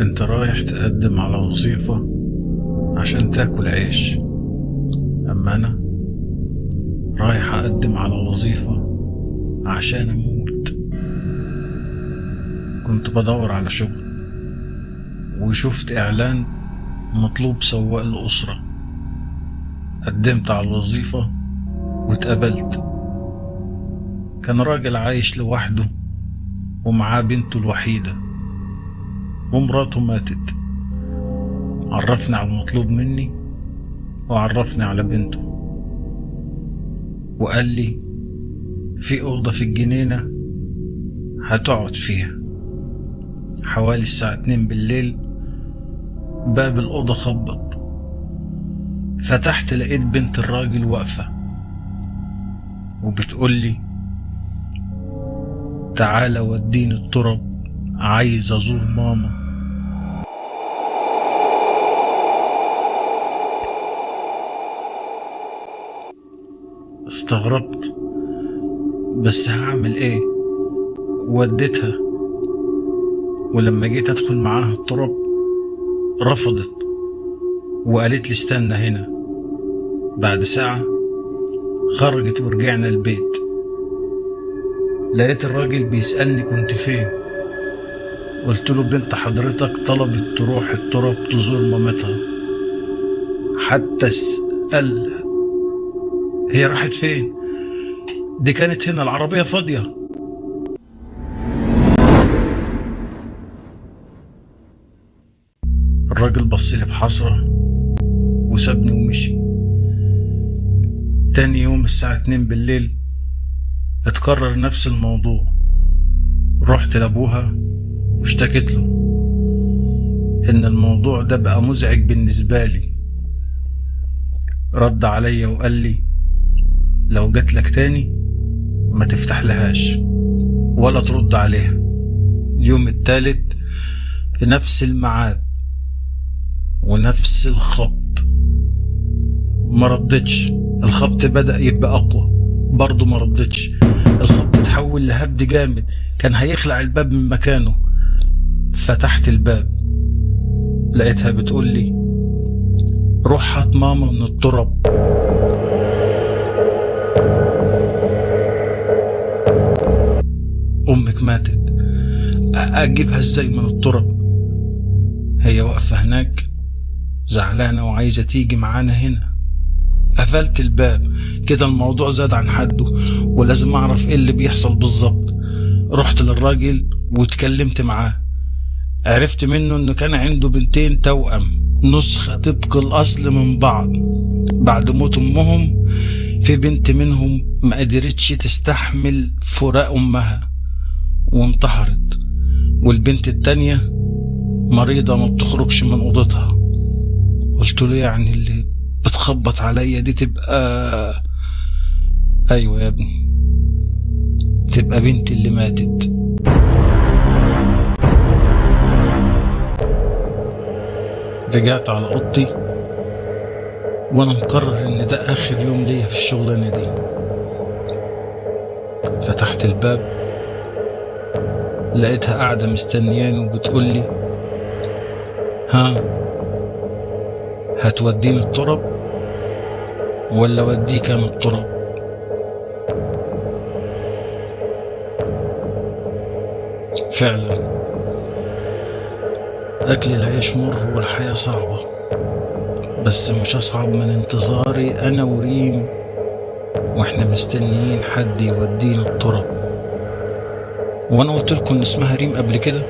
انت رايح تقدم على وظيفة عشان تاكل عيش، اما انا رايح اقدم على وظيفة عشان اموت. كنت بدور على شغل وشفت اعلان مطلوب سواق الاسرة، قدمت على الوظيفة واتقبلت. كان راجل عايش لوحده ومعاه بنته الوحيدة ومراته ماتت. عرفني على المطلوب مني وعرفني على بنته، وقال لي في أوضة في الجنينة هتقعد فيها. حوالي الساعة 2 بالليل باب الأوضة خبط، فتحت لقيت بنت الراجل واقفة وبتقول لي تعالى وديني التراب، عايز أزور ماما. استغربت، بس هعمل ايه؟ وديتها، ولما جيت ادخل معاها التراب رفضت وقالت لي استنى هنا. بعد ساعة خرجت ورجعنا البيت. لقيت الراجل بيسألني كنت فين، قلت له بنت حضرتك طلبت تروح التراب تزور مامتها. حتى اسأل هي راحت فين، دي كانت هنا العربية فاضية. الراجل بصلي بحسرة وسابني ومشي. تاني يوم الساعة 2 بالليل اتكرر نفس الموضوع. رحت لأبوها واشتكيت له إن الموضوع ده بقى مزعج بالنسبة لي. رد عليا وقال لي لو جات لك تاني ما تفتح لهاش ولا ترد عليها. اليوم التالت في نفس الميعاد ونفس الخبط، ما ردتش. الخبط بدأ يبقى أقوى، برضه ما ردتش. الخبط اتحول لهبد جامد، كان هيخلع الباب من مكانه. فتحت الباب لقيتها بتقول لي روح هات ماما من التراب. أمك ماتت، أجيبها إزاي من التراب؟ هي واقفة هناك زعلانة وعايزة تيجي معانا هنا. قفلت الباب كده، الموضوع زاد عن حده ولازم أعرف إيه اللي بيحصل بالظبط. رحت للراجل واتكلمت معاه، عرفت منه إنه كان عنده بنتين توأم نسخة طبق الأصل من بعض. بعد موت أمهم في بنت منهم ما قدرتش تستحمل فراق أمها وانتحرت، والبنت التانية مريضة ما بتخرجش من أوضتها. قلت له يعني اللي بتخبط عليا دي تبقى؟ أيوة يا ابني، تبقى بنتي اللي ماتت. رجعت على أوضتي وأنا مقرر إن ده آخر يوم ليا في الشغلانة دي. فتحت الباب لقيتها قاعدة مستنياني وبتقولي ها هتوديني التراب ولا وديك انا التراب؟ فعلا أكل العيش مر والحياة صعبة، بس مش أصعب من انتظاري أنا وريم وإحنا مستنيين حد يودينا التراب. وأنا قلت لكم إن اسمها ريم قبل كده.